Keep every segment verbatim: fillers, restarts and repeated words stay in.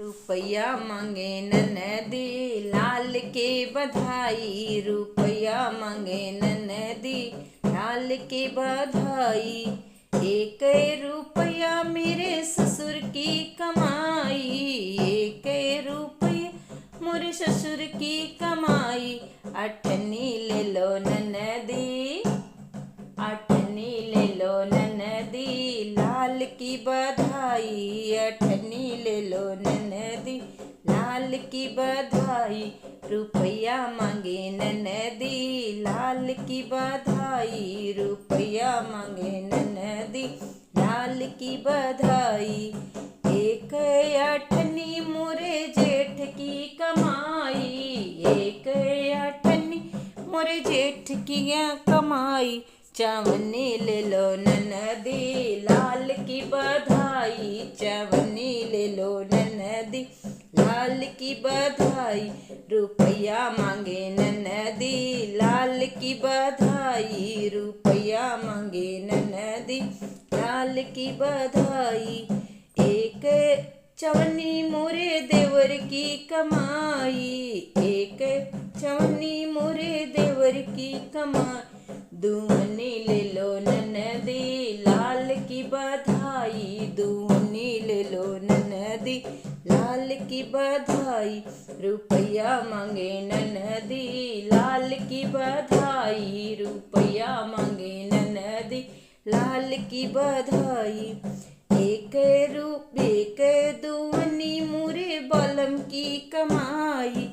रुपया मांगे ननदी लाल के बधाई, रुपया मांगे ननदी लाल के बधाई। एक रुपया मेरे ससुर की कमाई, एक रुपया मोरे ससुर की कमाई। अठन्नी ले लो ननदी, अठन्नी ले लो ननदी लाल की बधाई, अठन्नी ले लो ननदी लाल की बधाई। रुपया मांगे ननदी लाल की बधाई, रुपया मांगे ननदी लाल की बधाई। एक अठन्नी मोरे जेठ की कमाई, एक अठन्नी मोरे जेठ की कमाई। चवन्नी ले लो ननदी लाल की बधाई, चवन्नी ले लो ननदी लाल की बधाई। रुपया मांगे ननदी लाल की बधाई, रुपया मांगे ननदी लाल की बधाई। एक चवन्नी मोरे देवर की कमाई, एक चवन्नी मोरे देवर की कमाई। दुअन्नी ले लो ननदी लाल की बधाई, दुअन्नी ले लो ननदी लाल की बधाई। रुपया मांगे ननदी लाल की बधाई, रुपया मांगे ननदी लाल की बधाई। एक रूप एक दुअन्नी मोरे बलम की कमाई,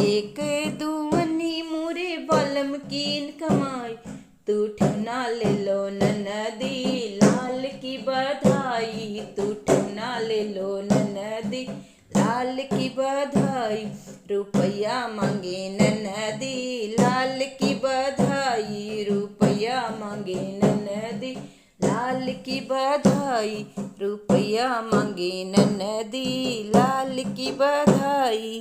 एक दुअन्नी मोरे बलम की कमाई। तू ठुना ले लो ननदी लाल की बधाई, तू ठुना ले लो ननदी लाल की बधाई। रुपया मांगे ननदी लाल की बधाई, रुपया मांगे ननदी लाल की बधाई, रुपया मांगे ननदी लाल की बधाई।